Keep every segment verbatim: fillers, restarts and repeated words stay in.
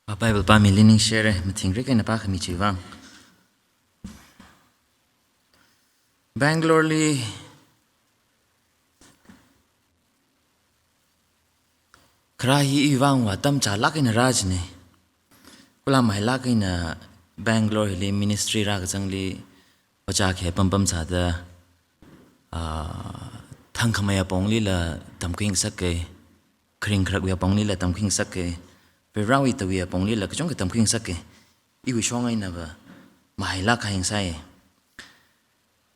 A Bible pāmili ningshire, mathingrik eina pākhami chiwui vang. Bangalore li kharā hi iwui vang vātam chālāk eina rā jine. Kula mailāk eina Bangalore hili ministry rākazangli ojā khipam pam sāda, ah, thangkhamei apongli la tamkhui ngasake, kharing kharakwui apongli la tamkhui ngasake, Varivarāwui tui apongli la kachungkha tamkhui ngasake. Iwui shong eina va mailāk kahai ngasai.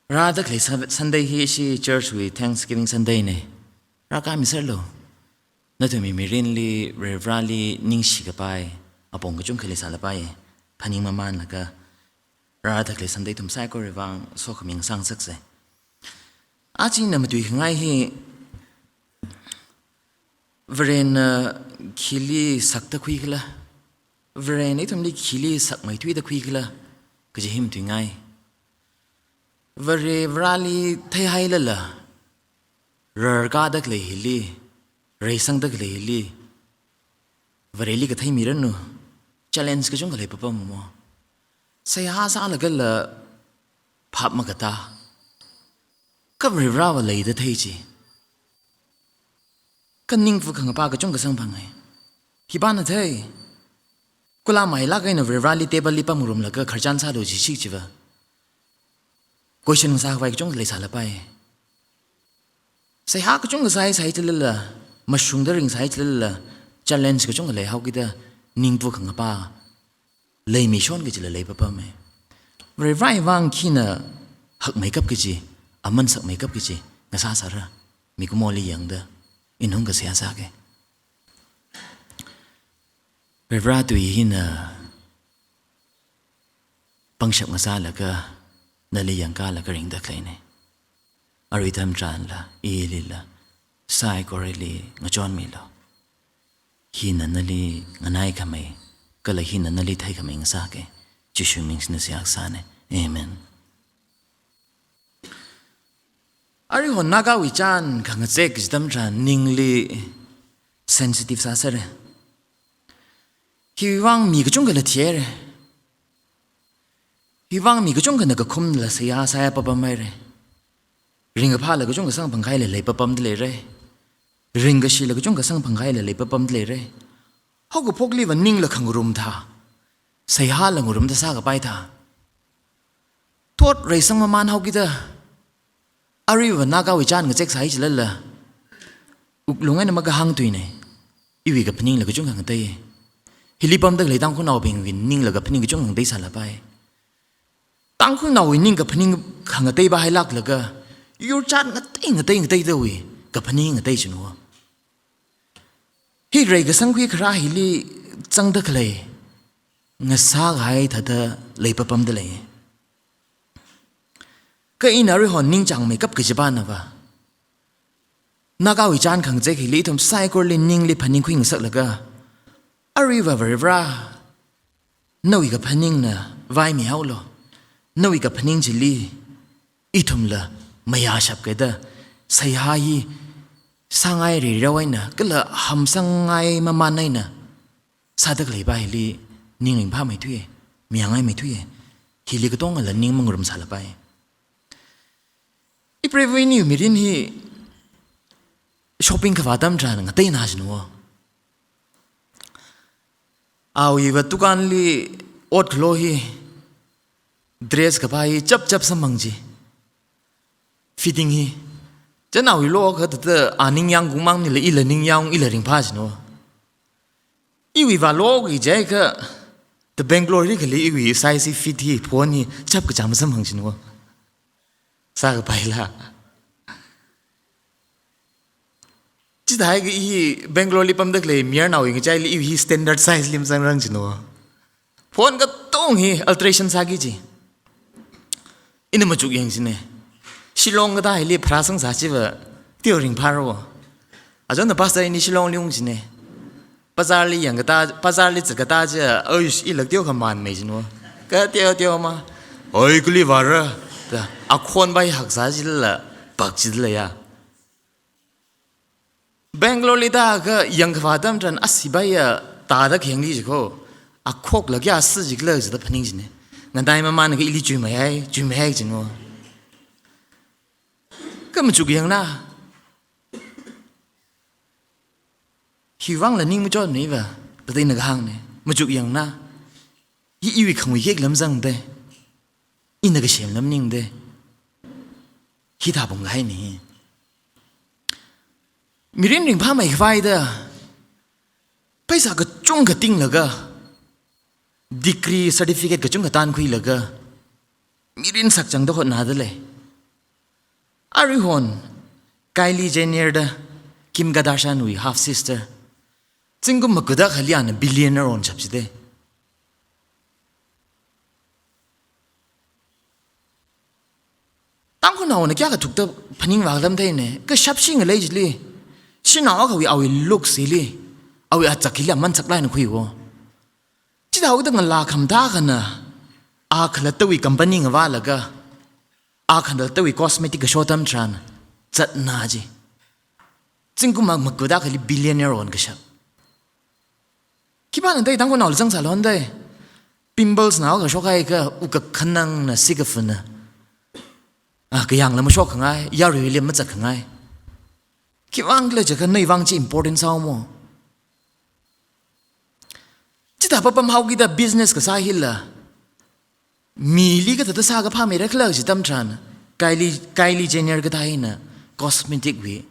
Rāda khalei Sun-, Sunday hi ishi church wui Thanksgiving Sunday ne. Rākāmi serlu. Nathumwui mirinli Varivarāli ningshikapai apong kachungkha leisālapai. Phaning mamanlaga rāda khalei Sunday ithum saikorawui vang sokhami ngasā ngasakse. Aja ina matuikhangai hi Varena khili sakta khuikhala, Varena ithumli khili sakmeithuida khuikhala kaji hi matuingai. Varivarāli theihailala, rarkāda khalei hili, reisangda khalei hili, Vareli kathei miranu, challenge kachungkha leipapam mo. Seihā sālagala phap makatā. Kha Varivarāva leida thei chi. Kha ningva khangapa kachungkha samphanga. Hipāna thei. Kula mailāk eina Varivarāli table li pamngarumlaga khararchan sālu jishi chiva. Question sākhavai kachungkha leisālapai. Seihā kachungkha sāi sāi chilala, mashungda ringsai chilala, challenge kachungkha leihaokida, ningva khangapa leimishon kachila leipapame. Varivarāwui vang khina hakmeikap kaji, aman sakmeikap kaji ngasāsāra, mikumoli yangda, ina hung kasā sāke. Varivarā tui hina pangshap ngasālaga, nali yangkālaga ringda khaleine. Arui atam tharanla, ilila, saikorali ngachonmilu. Hina nali nganaikhamei, kala hina nali theikhamei ngasāke, Jishu ming sina seihā kasāne. Amen. Aruihon Nagawui chān khangazek kaji atam tharan ningli sensitive sāsāre. Hiwui vang mi kachungkhala thihaire. Hiwui vang mi kachungkhana kakhumla seihā sāya papamhaire. Ringkaphāla kachungkha samphangkahaila leipapamda leire. Ringkashila kachungkha samphangkahaila leipapamda leire. Haokaphokliva ningla khangarum thā, seihāla ngarumda sākapai thā, thot reisang mamanhaokida, aruiva Nagawui chān ngazek sāi chilala, wuklung eina makahāng tuine. Iwui kaphaningla kachungkha ngateiye. Hili pamda khalei Tangkhulnaobingwui ningla kaphaning kachungkha ngateisālapai. Tangkhulnaowui ning kaphaning khangatei pāhailāklaga, yurchat ngatei ngatei ngateidawui kaphaning ngatei chinu. Hi reikasang khuikharā hili zangda khalei, ngasākahai thāda leipapamda lei. Kha ina aruihon ningchāngmeikap kajipānava, Nagawui chān khangazek hili ithum saikorali ningli phaningkhui ngasaklaga, aruiva Varivarā, nawui kaphaningna vaimihaolu. Nawui kaphaning chili ithumla mayāshap kida, seihā hi sāngai rirao eina, kala hamsangngai maman eina sāda khaleipa hili ning ringphāmeithuiye, mayāngaimeithuiye. Hili katongala ning mangarumsālapai. Ipreiva̱ iniwui mirin hi shopping kavā atam tharan ngateina chinu. Awuiva dukanli ot khalo hi, dress kapā hi chap chap samphang chi. Fitting hi. Chān awui lo kha thāda a ningyāng kungmang nila ila ningyāng ila ringphā chinu. Iwuiva lo kaji kha, the Bangalore li khalei iwui size hi fit hi phone hi chap kachang masamphang chinu. Sākapaila. Chithākha i hi Bangalore li pamda khalei mayarnaowui ngachaili i hi standard size li mazangrang chinu. Phone katonga hi alteration sāki chi. Ina machuk yang chine. Shillong kathā hili pharāsang sā chiva teo ringphāra. Achonna pastor ini Shillong li ung chine. Bazar li yang kathā, bazar li zat kathā chi, oish, i lak teo khaman mei chinu. Kha teo teo ma. Oi, kali vāra. Da, akhon bai haksā chila, pak chila ya. Bangalore li thākha yang kavā atam tharan asi baiya tāda khengli chiko. A khokla kayā si jikhala jida phaning jine. Ngadai mamānga ili chuimei hai, chuimei hai jino. Kha machuk yangna. Hiwuivangla ning machotmeiva, da ina kahāngne. Machuk yangna. Hi iwui khangui khek lam zangde. Ina kasem lam ningde. Hithā pung kahaine. Mirin ringphāmei khavai da. Pheisā kachungkha tinglaga. Degree certificate kachungkha tankhuilaga. Mirin sakchangda hotnada lei. Aruihon, Kylie Jenner da, Kim Kardashian wui half sister. Zingkum makuda khali ana billionaire onshap jide. Tangkhulnaona kayā kathukta phaningvā lam theine, kashap shinga lei jili. Shanao akhawui awui looks hili, awui achak hili aman saklāk eina khuiwo. Chithāhaoda ngalā khamathā akhana, a khalattawui company ngavālaga, a khalattawui cosmetic kasho atam tharan, zatna ji. Zingkum makuda khali billionaire onkashap. Khipāna dai Tangkhulnaola zangsālon dai. Pimples nao kashok haiakha, wukkhanangna sikaphana. A, kayāngla mashok khangai, yaruili mazat khangai. Khiwuivang khala jiakha nawui vang chi important sāhaomo. Chithā papam haokida business kasā hila. Mili kathāda sākaphāmeira khala kaji atam tharan, Kylie, Kylie Jenner kathā hina cosmetic wui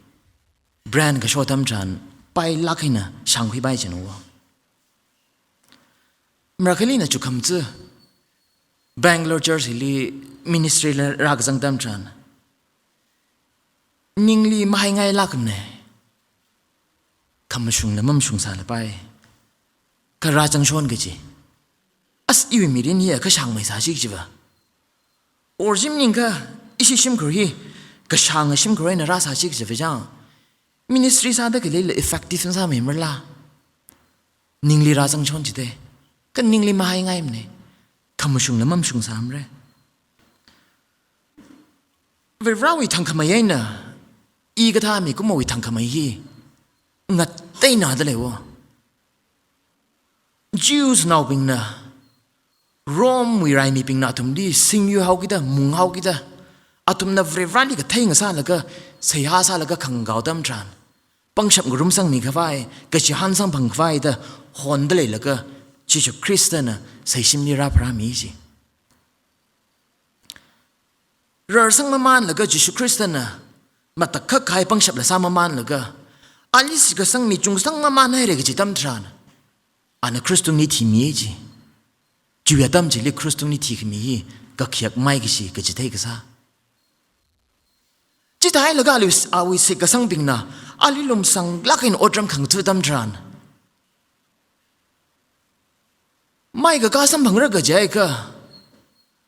brand kasho atam tharan, pailāk eina shāngkhuipai jino. Marakhali ina chukham chi, Bangalore church hili ministry la rākazang atam tharan. Ningli mahaingailākne. Khamashungla mamashungsālapai. Kha rāzangshon kaji. As iwui mirin hiya kashāngmeisā chik jiva. Or jim ningkha ishi shimkhur hi kashānga shimkhur eina rāsā chik jiva chang. Ministry sāda khaleila effective sāmeimarala. Ningli rāzangshon jide. Kha ningli mahaingaimane. Khamashungla mamashungsāmare. Varivarāwui thangkhamei eina, i kathā mikumowui thangkhamei hi, ngateina da leiwo. Jews naobingna, Rome wui raimibingna athumli, singyu haokida, mung haokida, athumna Varivarāli kathei ngasālaga, seihā sālaga khangakao atam tharan, pangshap ngarumsangmi khavai, kachihān samphang khavai da, honda leilaga, Jishu Khristana, seishimli rāpharāmi ji. Rarsang mamānlaga Jishu Khristana, matakhak kahai pangshapla sā mamānlaga, ali shitkasang mi chungsang mamānhaire kaji atam tharan, ana krush tungli thimi ji. Chiwui atam chili krush tungli thikhami hi, kakhayak maikashi kachithei kasā. Chithāhailaga ali, awui shitkasangbingna, ali lumsanglāk eina otram khangatha atam tharan. Mai kakā samphangra kajiakha,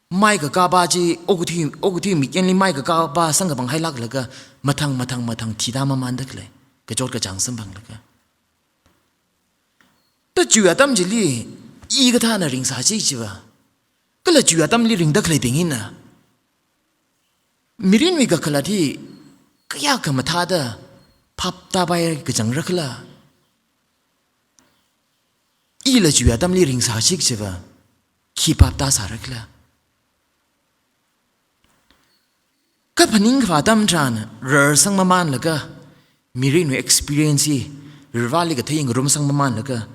mai kakāpa chi okathui, okathui mikyanli mai kakāpa samkaphang hailāklaga, mathang, mathang, mathang thida mamānda khalei, kachot kachāng samphanglaga. Ta chiwui atam chili, i kathāna ringsā chi jiva. Kala chiwui atamli ringda khaleibing hina. Mirinwui kakhalat hi, kayākha mathāda, phaptāpai kazangra khala. Ila chiwui atamli ringsā chik jiva, khi phaptāsāra khala. Kha phaning khavā atam tharan, rarsang mamānlaga, mirinwui experience hi, Varivarāli kathei ngarumsang mamānlaga,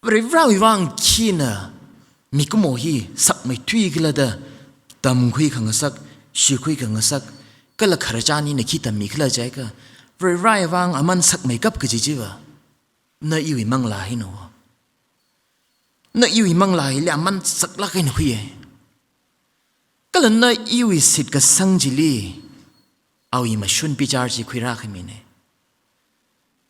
Varivarāwui vang khina, mikumo hi, sakmeithui khala da, tamkhui khangasak, shikhui khangasak, kala khararchan hina khi tammi khala jiakha, Varivarāwui vang aman sakmeikap kaji jiva, na iwui manglā hina. Na iwui manglā hili aman saklāk eina khuiya. Kala na iwui shitkasang chili, awui mashun bichar chi khuirā khamina.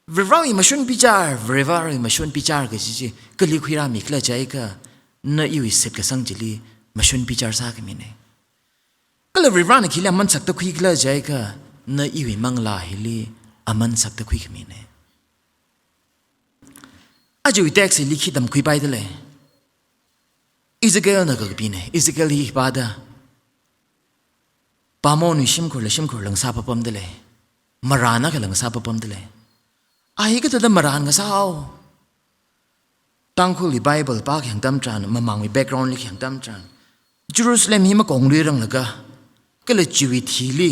Varivarāwui mashun bichar, Varivarāwui mashun bichar kaji chi, kali khuirāmi khala jiakha, na iwui shitkasang chili, mashun bichar sākhamina. Kala Varivarāna khili aman sakta khui khala jiakha, na iwui manglā hili, aman sakta khuikhamina. Ajawui text hili khi tamkhuipaida lei. Ezekielna kakapina, Ezekiel hi hipa da. Pāmonwui shimkhurla shimkhurla ngasā papamda lei. Marān akhala ngasā papamda lei. A hi kathāda marān ngasāhao. Tangkhulwui Bible pā khayang atam tharan, mamangwui background li khayang atam tharan, Jerusalem hi makongluiranglaga, kala chiwui thili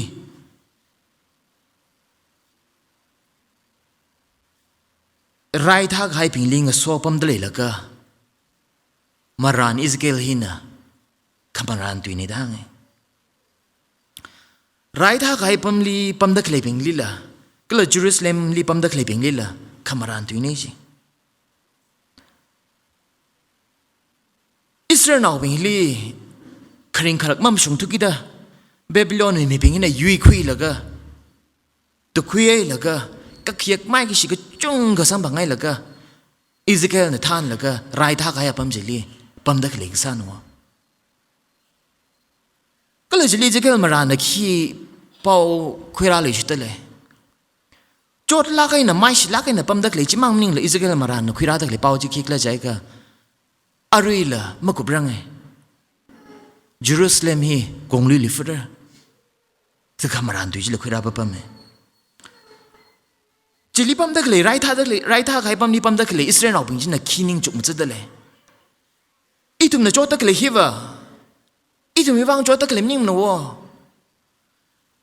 raitha kahaibingli ngaso pamda leilaga, marān Ezekiel hina khamarān tuina da hānga. Raitha kahai apamli pamda khaleibinglila, kala Jerusalemli pamda khaleibinglila khamarān tuina chi. Israelnaobingli kharing kharak mamashungthukida, Babylonwui mibingna yuikhuilaga, tukhuihailaga, kakhayak maikashi kachungkha samphang hailaga, Ezekielna thānlaga raitha kahai apam chili pamda khalei kasāna. Kala chili Ezekiel marānna khi pao khuirāluishitda lei. Chotlāk eina, maishilāk eina pamda khalei chimang maningla Ezekiel marānna khuirāda khalei pao chi khikhala jiakha, aruila makupranga. Jerusalem hi kongluili fura. Chi khamarān tui chila khuirā papama. Chili pamda khalei, raitha da khalei, raitha kahai apamli pamda khalei Israelnaobing china khi ningchuk mazatda lei. Ithumna chotda khalei hiva, ithumwui vang chotda khalei maningmana.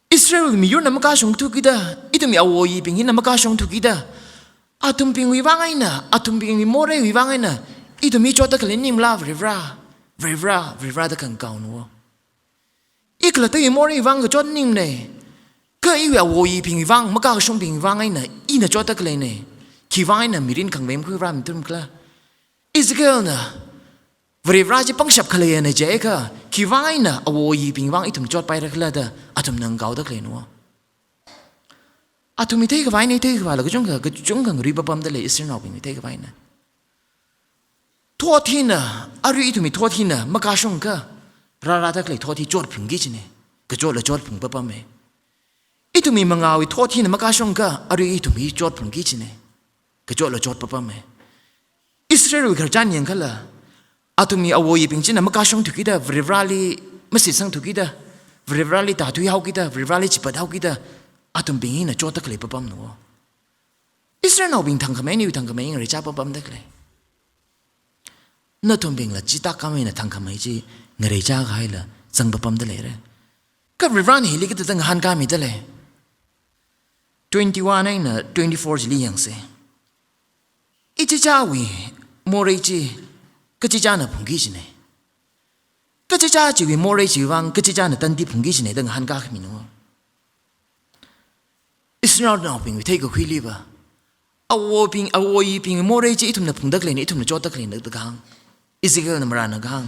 Israel miyurna makashungthukida, ithumwui awo ayibing hina makashungthukida, athumbingwui vang eina, athumbingwui moreiwui vang eina, ithum hi chotda khalei maningmala Varivara, Varivara, Varivara da khangakaona. I khalattawui moreiwui vang kachot maningmana. Kha iwui awo ayibingwui vang, makashungbingwui vang eina ina chotda khaleina. Khiwui vang eina mirin khangavai makhuirāmithumkhala? Ezekielna Varivara chi pangshap khaleina jiakha, khiwui vang eina awo ayibingwui vang ithum chotpairakhala da athumna ngakaoda khaleina. Athumwui theikhavai eina theikhavāla kachungkha, kachungkha ngarui papamda lei Israelnaobingwui theikhavai eina. Thot hina, arui ithumwui thot hina makashungakha, rārāda khalei thot hi chotphungki kajina. Kachotla chotphung papama. Ithumwui mangāwui thot hina makashungakha, arui ithum hi chotphungki kajina. Kachotla chot papama. Israelwui khararchan yangkhala, athumwui awo ayibing china makashungthukida, Varivarali mashitsangthukida, Varivarali tāthuihaokida, Varivarali chipathaokida, athumbing hina chotda khalei papamna. Israelnaobing thangkhamei, aniwui thangkhamei ngareichā papamda khalei. Nathumbingla chithākhamei eina thangkhamei chi ngareichā kahaila zang papamda leira. Kha Varivarana hili kathāda ngahānkāmida lei. Twenty-one eina twenty-four chili yangsa. Ichichāwui morei chi kachichāna phungki kajina. Kachichā chiwui morei chiwui vang kachichāna tandi phungki kajina da ngahānkākhamina. Israelnaobingwui theikakhuiliva, awobing, awo ayibing morei chi ithumna phungda khaleina, ithumna chotda khaleina da kahāng. Ezekielna marānna kahāng.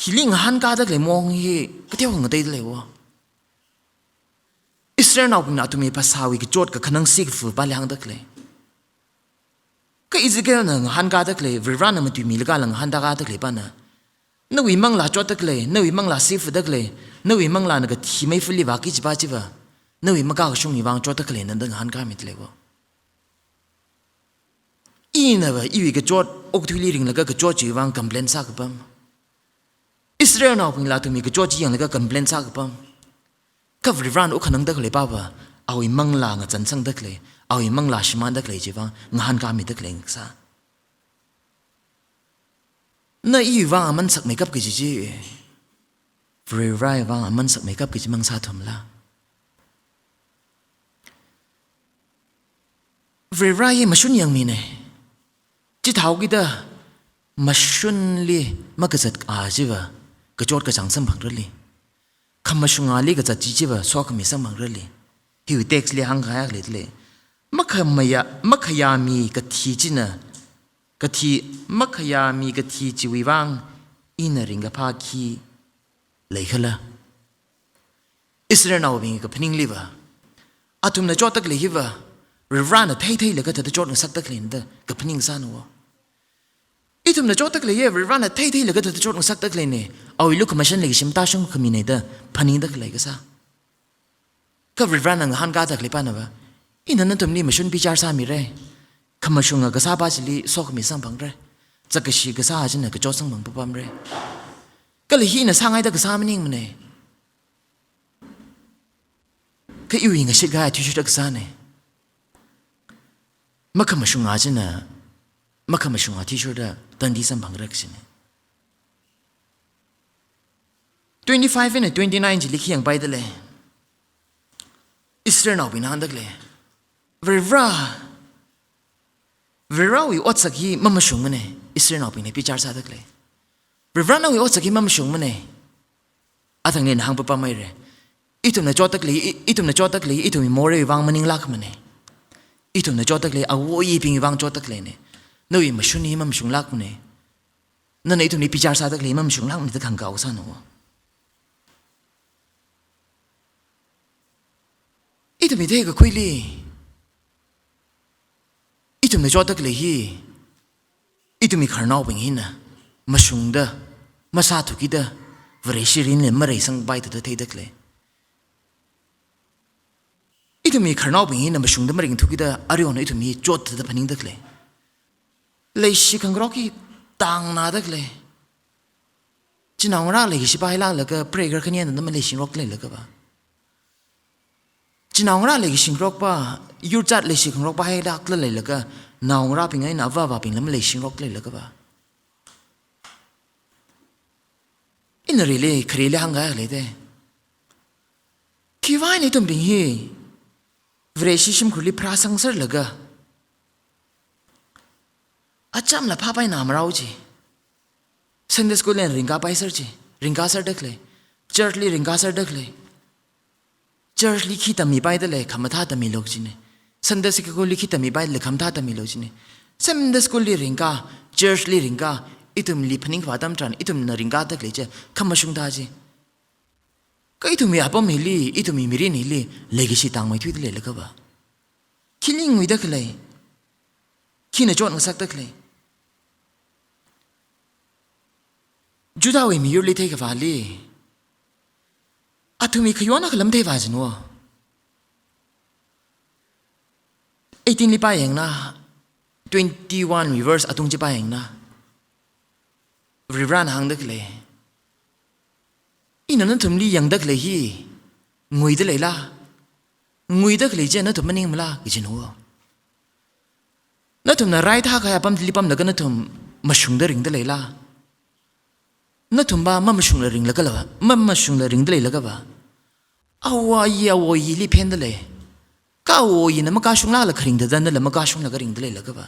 Hili ngahānkāda khalei maong hi kateokha ngateida lei. Israelnaobingna athumwui phasāwui kachot kakhanang sikafu pāli hāngda khalei. Kha Ezekielna ngahānkāda khalei, Varivarana matuimilakhala ngahānda kāda khalei pana, nawui manglā chotda khalei, nawui manglā sikafuda khalei, nawui manglāna kathi meifali vāki kajipa chiva, nawui makashungwui vang chotda khaleina da ngahānkāmida lei. Inava iwui kachot, okathuili ringlaga kachot chiwui vang complain sākapam. Israelnaobingla athumwui kachot chi yanglaga complain sākapam. Kha Varivarana wuk khanangda khaleipava, awui manglā ngachansangda khalei, awui manglā shimānda khalei chiwui vang ngahānkāmida khalei ngasā. Na iwui vang aman sakmeikap kaji chi, Varivarawui vang aman sakmeikap kaji mang sāthumla? Varivara hi mashun yangmina. Chithāhaokida mashunli makazat a chiva kachot kachāng samphangrarli. Khamashung ali kazat chi chiva sokhami samphangrarli. Hiwui text li hāngkahai akha leidalei. Makhamaya, makhayāmi kathi china, kathi, makhayāmi kathi chiwui vang ina ringkaphā khi leikhala? Israelnaobing kaphaningliva, athumna chotda khalei hiva, Varivarana theitheilaga thāda chot ngasakda khaleina da kaphaning sāna. Ithumna chotda khalei hi Varivarana theitheilaga thāda chot ngasakda khaleina, awui lukhamashan leikashi matāshungkhamina da phaningda khalei kasā. Kha Varivarana ngahānkāda khalei panava, ina nathumli mashun bichar sāmira. Khamashunga kasāpa chili sokhami samphangra. Zakkashi kasā china kachot samphang papamra. Kala hi ina sāngaida kasā maningmana. Kha iwui ngashit kahai athishurda kasāna. Makhamashunga china makhamashung athishurda tandi samphangra kajina. Twenty-five eina twenty-nine chili khi yangpaida lei. Israelnaobingna hāngda khalei, Varivara, Varivarawui otsak hi mamashungmana, Israelnaobingna bichar sāda khalei. Varivara nawui otsak hi mamashungmana. Athangli ina hāngpapamhaira. Ithumna chotda khalei, i-, ithumna chotda khalei, ithumwui moreiwui vang maninglākmana. Ithumna chotda khalei, awui ayibingwui vang chotda khaleina. Nawui mashun hi mamashunglākmana. Nana ithumli bichar sāda khalei mamashunglākmana da khangakao sāna. Ithumwui theikakhuili, ithumna chotda khalei hi, ithumwui khararnaobing hina mashungda, masāthukida, Vareshi mirinli mareisangpai thāda theida khalei. Ithumwui khararnaobing hina mashungda maringthukida, aruihon ithum hi chotda phaningda khalei. Leishi khangarok hi tangnada khalei. Chinaongarā leikashi pāhailāklaga, prayer khani eina maleishingarokda leilakha va. Chinaongarā leikashingarok pā, yurchat leishi khangarok pāhailākla leilakha, naongarābing eina avā avābingla maleishingarokda leilakha va. Ina rili, khareli hāngkahai leida. Khiwui vang eina ithumbing hi Vareshi shimkhurli pharāsangserlaga, achamla phāpaina marao chi. Sunday school li ringkapaiser chi, ringkaserda khalei. Church li ringkaserda khalei. Church li khi tammipaida lei, khamathā tammilu kajina. Sunday school li khi tammipaida lei, khamathā tammilu kajina. Sunday school li ringka, church li ringka, ithumli phaningkhavā atam tharan, ithumna ringkada khalei chi khamashung thā chi. Kha ithumwui apam hili, ithumwui mirin hili, leikashi tangmeithuida leilakha va. Khili nguida khalei, khina chotngasakda khalei. Judahwui miyurli theikhavāli, athumwui khayon akha lam theivā jino. Eighteen li pāyangna, twenty-one wui verse atung chi pāyangna. Varivarana hāngda khalei, ina nathumli yangda khalei hi, nguida leila? Nguida khalei chi nathum maningmala, kajino. Nathumna raithākahai apamli pamlaga nathum mashungda ringda leila? Nathum va mamashungla ringlakhala, mamashungla ringda leilakha va. Awui ayi, awui ayili phenda lei. Kha awui ayina makashunglākla kharing thāda nala makashunglaga ringda leilakha va.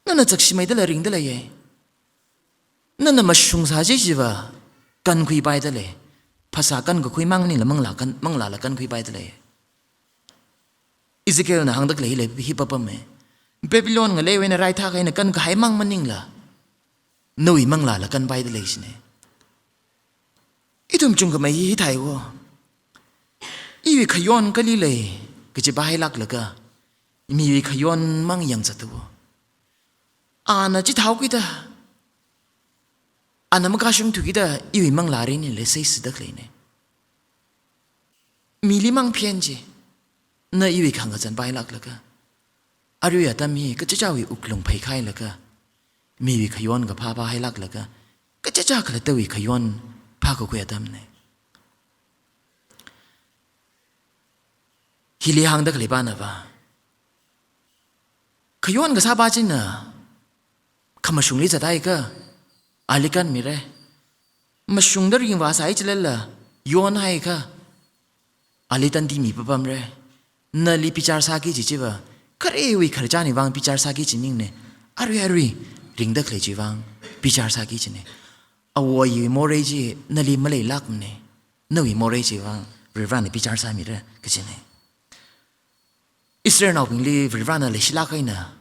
Nana chakshimeidala ringda leiya. Nana mashungsā chi chiva kankhuipaida lei. Phasā kankakhui mang maningla manglā kan, manglāla kankhuipaida lei. Ezekielna hāngda khalei hili hi papama. Babylon ngaleiwui eina raithākahai eina kankahai mang maningla, nawui manglāla kanpaida lei jina. Ithum chungkhamei hi hithāi wo. Iwui khayon kali lei, kaji pāhailāklaga, miwui khayon mang yangzatda wo. Ana chithāhaokida, ana makashungthukida, iwui manglā mirinli seisida khaleina. Mili mang phen chi, na iwui khangazan pāhailāklaga, arui atam hi kachichāwui wuklung pheikahailaga, miwui khayon kaphā pāhailāklaga, kachichā khalattawui khayon phākakhui atamna. Hili hāngda khaleipana va, khayon kasāpa china khamashungli zathaiakha, ali kanmira. Mashungda ringvāsai chilala, yonhaiakha, ali tandi mipapamra. Nali bichar sāki kaji chiva, kharewui khararchanwui vang bichar sāki kaji maningna. Arui arui ringda khalei chiwui vang bichar sāki kajina. Awui ayi morei chi nali maleilākmana. Nawui morei chiwui vang Varivarana bichar sāmira kajina. Israelnaobingli Varivarana leishilāk eina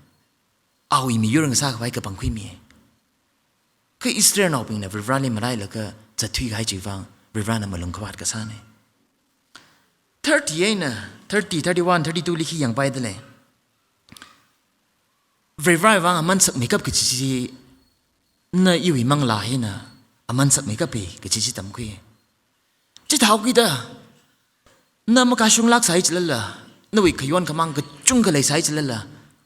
awui miyur ngasākhavai kapangkhuimi. Kha Israelnaobingna Varivarali malailaga zatthuikahai chiwui vang Varivarana malung khavāt kasāna. Thirty eina, thirty, thirty-one, thirty-two li khi yangpaida lei. Varivarawui vang aman sakmeikap kaji chi, na iwui manglā hina aman sakmeikapi kaji chi tamkhui. Chithāhaokida, na makashunglāksai chilala, nawui khayon khamāng kachungkha leisai chilala,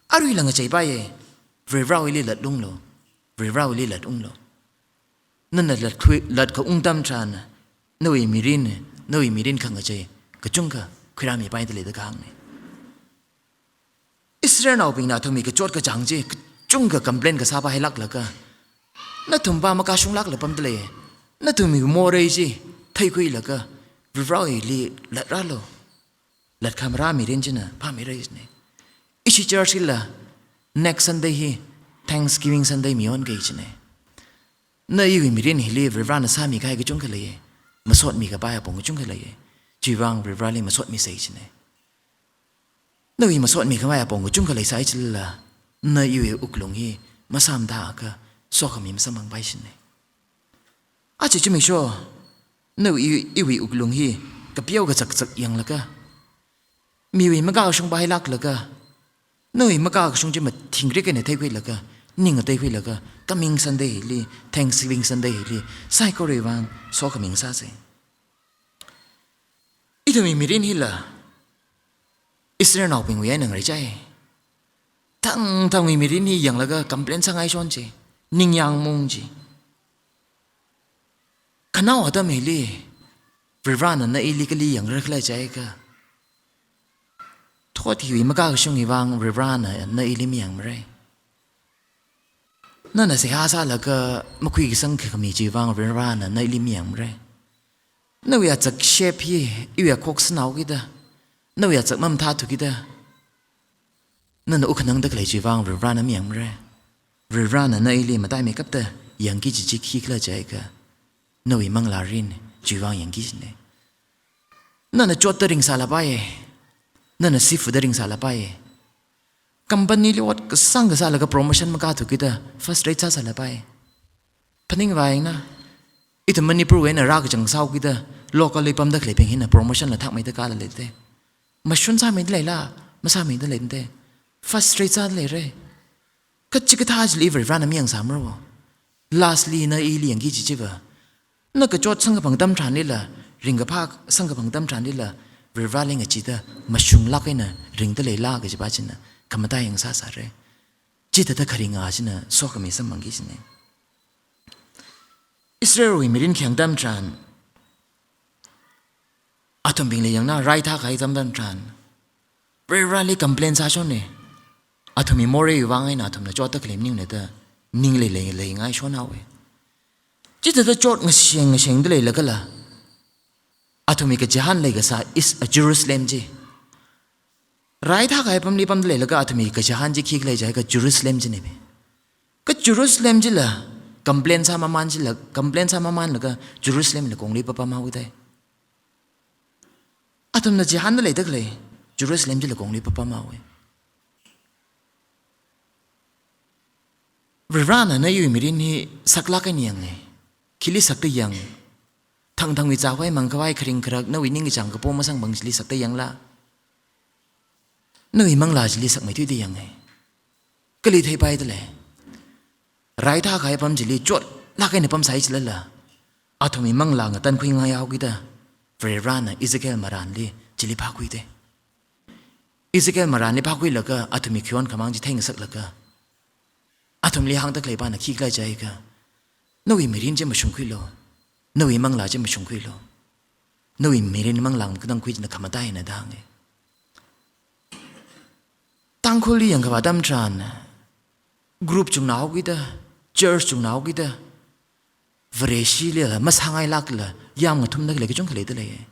aruila ngacheipaiya, Varivarawuili latlunglu, Varivarawuili latlunglu. Nana latkhui, latkhaung atam tharan, nawui mirin, nawui mirin khangachei kachungkha khuirāmipaida lei da kahāngna. Israelnaobingna athumwui kachot kachāng chi, chungkha complain kasā pāhailaklaga, nathum pā makashunglakla pamda lei. Nathumwui morei chi theikhuilaga, Varivarāli latrālu. Latkhamara mirin china phāmira jina. Ishi church hila next Sunday hi Thanksgiving Sunday mionga jina. Na iwui mirin hili Varivarāna sāmikahai kachungkha lei. Masotmikapai apong kachungkha lei. Chiwuivang Varivarāli masotmisa jina. Nawui masotmikhavai apong kachungkha leisai chilala, na iwui wuklung hi masāmathāakha sokhami masamphangpai jina. Aja zimiksho, nawui i-, iwui wuklung hi kapeo kazakzak yanglaga, miwui makashung pāhailaklaga, nawui makashung chi mathingrik eina theikhuilaga, ning ngateikhuilaga, coming Sunday hili, Thanksgiving Sunday hili, saikorawui vang sokhami ngasāsa. Ithumwui mirin hila Israelnaobingwui eina ngareichai. Thangthangwui mirin hi yanglaga complain sāngaishon chi, ningyāng maung chi. Khanao atam hili Varivarāna na ili kali yangra khala jiakha, thot hiwui makashungwui vang Varivarāna na ili mayangmara. Nana seihā sālaga makhuikasang khami chiwuivang Varivarāna na ili mayangmara. Nawui azak shep hi iwui akhok sānao kida, nawui azak mamathāthu kida, nana wuk khanangda khalei chiwuivang Varivarāna mayangmara. Varivarāna na ili mataimeikapta yangki kaji chi khikhala jiakha, nawui manglārin chiwuivang yangki jina. Nana chotda ringsālapai. Nana sifuda ringsālapai. Company li ot kasāng kasālaga promotion makāthu kida frustrate sāsālapai. Phaningvā yangna, ithum Manipurwui eina rākachang sāhaokida, local li pamda khaleibing hina promotion la thakmeida kālala leite. Mashun sāmeida leila, masāmeida leite. Frustrate sāda leira. Kachikathā chili Varivarāna mayangsāmara. Lastly, na ili yangki kaji chiva, na kachot samkaphang atam tharanlila, ringkaphā samkaphang atam tharanlila, Varivarāli ngachida mashunglāk eina ringda leila kajipa china khamataiya ngasāsāra. Chithāda kharinga china sokhami samphangki jina. Israelwui mirin khayang atam tharan, athumbingli yangna, raithā kahai atam tharan, Varivarāli complain sāshonna. Athumwui moreiwui vang eina athumna chotda khalei maningne da ning leilei leingaishon haowa. Chithāda chot ngasheng ngashengda leilagala, athumwui kachihān leikasā is, a, Jerusalem chi. Raithā kahai apamli pamda leilaga athumwui kachihān chi khikhala jiakha Jerusalem china. Kha Jerusalem chila complain sāmaman chila, complain sāmamanlaga Jerusalem la kongli papam haowa dai. Athumna chihānda leida khalei Jerusalem chila kongli papam haowa. Varivarāna na iwui mirin hi saklāk eina yanga. Khili sakta yang? Thangthangwui zākhavai mangkhavai kharing kharak nawui ningkachāng kapo masangphang chili sakta yangla? Nawui manglā chili sakmeithuida yanga. Kali theipaida lei? Raithā kahai apam chili chotlāk eina pamsai chilala, athumwui manglā ngatankhuingai haokida, Varivarāna Ezekiel marānli chili phākhuida. Ezekiel marānli phākhuilaga athumwui khayon khamāng chi theingasaklaga, athumli hāngda khaleipa na khikhala jiakha, nawui mirin chi mashungkhuilu, nawui manglā chi mashungkhuilu, nawui mirin manglā makatangkhui china khamataiya na da hānga. Tangkhulli yangkhavā atam tharan, group chungna haokida, church chungna haokida, Vareshilila masāngailākla yamngathumda khalei kachungkha leida lei.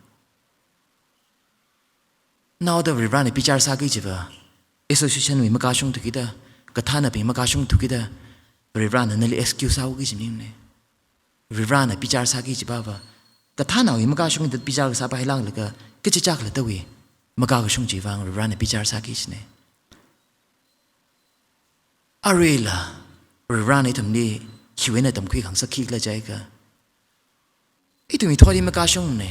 Naoda Varivarāna bichar sāki kajiva, association wui makashungthu kida, kathānabing makashungthu kida, Varivarāna nali excuse sāki kaji maningne. Varivarāna bichar sāki kajipava, kathānawui makashungda bichar kasāpa hailāklaga, kachichā khalattawui makakashung chiwuivang Varivarāna bichar sāki kajina. Aruila, Varivarāna ithumli khiwui eina tamkhui khangasak khikhala jiakha, ithumwui thotli makashungmana,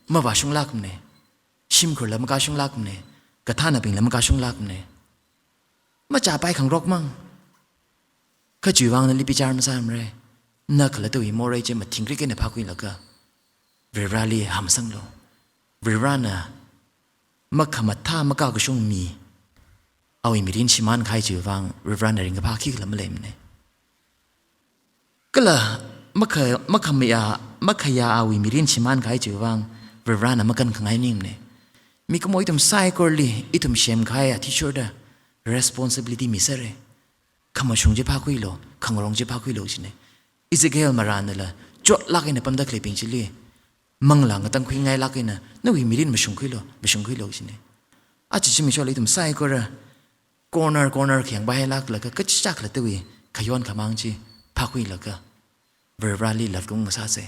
mavāshunglākmana, shimkhurla makashunglākmana, kathānabingla makashunglākmana. Machāpai khangarokmang. Kha chiwuivang nali bichar masāmara. Na khalattawui morei chi mathingrik eina phākhuilaga, Varivarāli hamsanglu. Varivarāna makhamathā makakashung mi, awui mirin shimānkahai chiwuivang Varivarāna ringkaphā khikhala maleimana. Kala makha-, makhamayā, makhayā awui mirin shimānkahai chiwuivang Varivarāna makankhangai maningmana. Mikumo ithum saikorali ithum semkahai athishurda responsibility misera. khamashung chi phākhuilu, khangarong chi phākhuilu jine. Ezekiel marānala, chotlāk eina pamda khaleibing chili manglā ngatangkhuingailāk eina, nawui mirin mashungkhuilu, mashungkhuilu jine. Aja zimiksho ithum saikora corner corner khayang paihailāklaga, kachichā khalattawui khayon khamāng chi phākhuilaga, Varivarali love kung ngasāsa.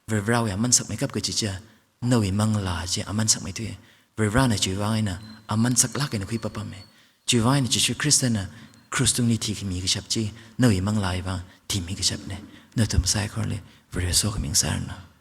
Varivarawui aman sakmeikap kaji chiya, nawui manglā chi aman sakmeithui. Varivarana chiwui vang eina aman saklāk eina khuipapame. Chiwui vang eina Jishu Khristana krush tungli thikhami kashap chi, nawui manglāwui vang thimi kashapne. Nathum saikorali Vare sokhami ngasāranu.